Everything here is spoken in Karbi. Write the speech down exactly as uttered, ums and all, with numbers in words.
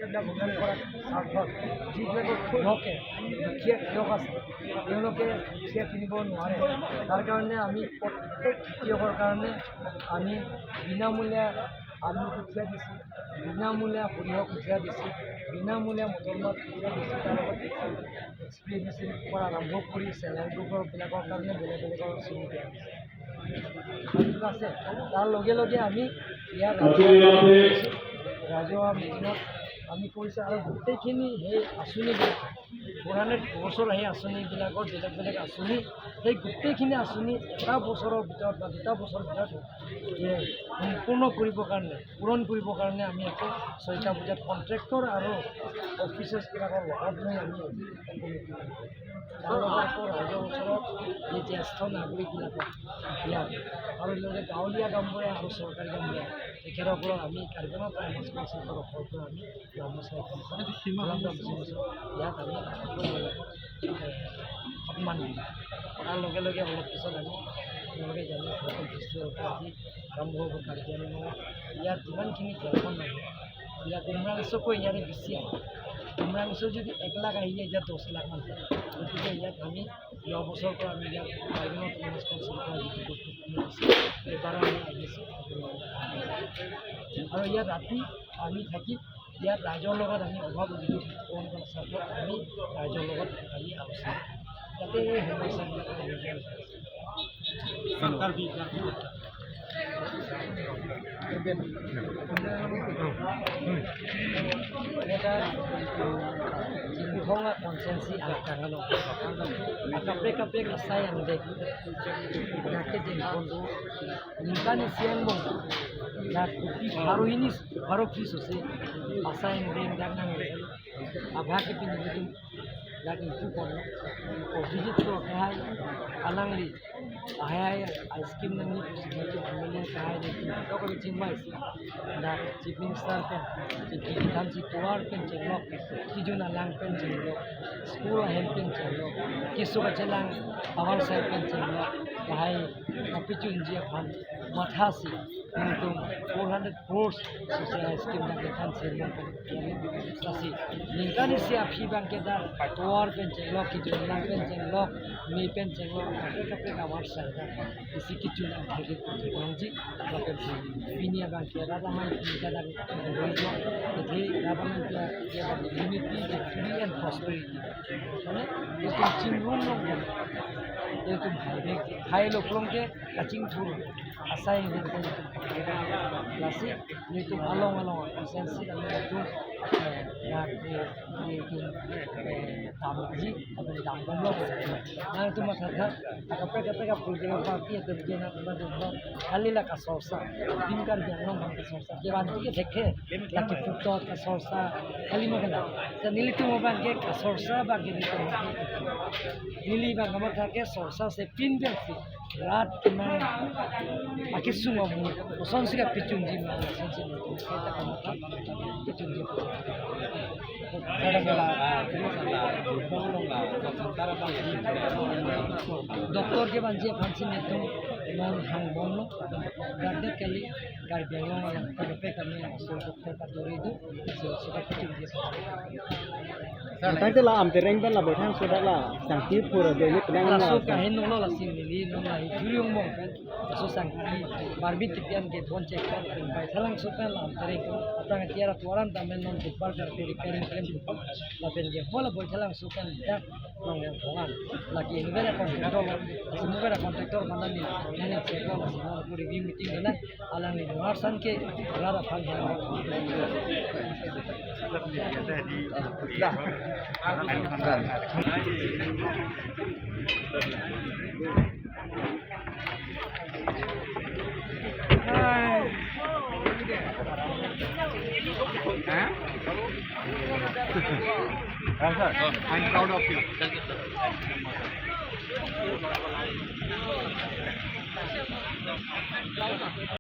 এইবিলাক উন্নয়ন কৰাৰ স্বাৰ্থত যিবিলাকৰ কৃষকে, দুখীয়া কৃষক আছে, তেওঁলোকে কঠীয়া কিনিব নোৱাৰে। তাৰ কাৰণে আমি প্ৰত্যেক খেতিয়কৰ কাৰণে আমি বিনামূলীয়া আলু কঠীয়া দিছোঁ, বিনামূলীয়া সৰিয়হ কঠীয়া দিছোঁ, বিনামূলীয়া মটৰ মাহ কঠীয়া দিছোঁ। তাৰ লগত স্প্ৰে মেচিন পৰা আৰম্ভ কৰি চেল্ফ হেল্প গ্ৰুপৰ বিলাকৰ কাৰণে বেলেগ বেলেগৰ আঁচনি দিয়া হৈছে। আছে। তাৰ লগে লগে আমি ইয়াত ৰাজহুৱা মিটিঙত আমি কৈছোঁ আৰু গোটেইখিনি সেই আঁচনিবিলাক, ফ'ৰ হাণ্ড্ৰেড ক্ৰ'ৰ্ছৰ সেই আঁচনিবিলাকৰ বেলেগ বেলেগ আঁচনি, সেই গোটেইখিনি আঁচনি এটা বছৰৰ ভিতৰত বা দুটা বছৰৰ ভিতৰত সম্পূৰ্ণ কৰিবৰ কাৰণে, পূৰণ কৰিবৰ কাৰণে আমি আকৌ ছয়টা বজাত কণ্ট্ৰেক্টৰ আৰু অফিচাৰ্ছবিলাকৰ লগত লৈ আমি তেওঁলোকৰ ৰাইজৰ ওচৰত এই জ্যেষ্ঠ নাগৰিকবিলাকক ইয়াত আৰু লগতে গাঁৱলীয়া গাঁওবুঢ়া আৰু চৰকাৰী গাঁওবুঢ়া তেখেতসকলক আমি কাৰ্বি আংলং টাইমছ কাউন্সিলৰ তৰফৰ পৰা আমি গামোচা এখন পাম। ইয়াত আমি সন্মান দিম। তাৰ লগে লগে অলপ পিছত আমি আপোনালোকে জানে, ভৈৰৱকুণ্ড ফেষ্টিভেলৰ পৰা আজি আৰম্ভ হ'ব কাৰ্বি আংলঙত। ইয়াত যিমানখিনি গ্ৰামখন আছে, ইয়াত উমৰাংচুকৈ ইয়াৰে বেছি আহে। উমৰাংচু যদি এক লাখ আহিলে, ইয়াত দহ লাখ মান হয়। গতিকে ইয়াত আমি যোৱা বছৰৰ পৰা আমি ইয়াত কাৰ্বি আংলং টাইমছ কাউন্সিলৰ পৰা যিটো গুৰুত্বপূৰ্ণ আছে, এইবাৰো আমি আহিছোঁ। আৰু ইয়াত ৰাতি আমি থাকি ইয়াত ৰাইজৰ লগত আমি অভাৱ অভিযোগ পূৰণ কৰাৰ স্বাৰ্থত আমি ৰাইজৰ লগত আমি আলোচনা, যাতে এই সমস্যাবিলাক সমাধান হয়। এটা চিংথং কনষ্টিটুৱেন্সি আলকাঙালো, akaprek kaprek asai angdeng, dak ke jengkon do, ningkan isi angbong, dak kopi pharo hini, pharo phli sose asai angdeng dak nang, abha ke pini dak ingpu pon. O, visit to kahai alangli, ahai ahai scheme nangji pusi M L A kahai de, to ko chingvai si. Dak Chief Minister pen, Chief Minister si tovar pen chenglok, kijun alang pen chenglok, school ahem pen chenglok, keso kachelang avarsai pen chenglok, kahai kapachunji aphan mathasi, nangtum four hundred crores sose scheme dak thansi nangtum lasi. Ningkan isi aphi abang ke dak tovar pen chenglok, kijun alang pen chenglok, me pen chenglok, kaprek kaprek avarsai dak isi kechun angthek nangji, lapen pini abang ke Radha Maipi ke dak, ede Radha Maipi ke dak unity, free and prosperity. Mane, itum chingrum long, itum hai, hai lo plong ke kachingthur asai ingdeng pen itum. Lasi nelitum along along konsesi kami itum, eh, ya, eh, itum, eh, damji, atau dambom lo. Nangtum mathatha, akaprek kaprek a-political party atum ke nangtum, nangtum, kali la kasorsa, dim Karbi Anglong abang kasorsa. Kevan ke thekthe, lake puthot kasorsa, kali ma kena. Sa nelitum abang ke kasorsa abang ke nelitum. Neli abang kamatha ke sorsa si pinbel si rat kemang akesung amu, kosonsi kapachunji ma, kosonsi ma, kosonsi kapachunji. Doctor kevanji aphansi nelitum non hangbomlo, gardet kali, Karbi Anglong along, kaprek kami asol doctor kadori do, so, so kapachunji. Tangte la Amtereng pen la boithang sodak la sangti pura doni penang la. Laso kahin nolo lasi neli non la hi juri ong mong pen. Laso sangti Barbit Tipian ke thon chek pen Baithalangso pen la Amtereng pen. Atang tiara tuaran tamen non Budbar jar ke repairing pen. Lapen ke hola Baithalangso pen dak nong yang thongan. Lake inut a contractor, lasi inut a contractor mana ni, nang yang chek lo lasi non review meeting na. Alangli marsan ke rat aphan hang. Sir, I'm proud of you.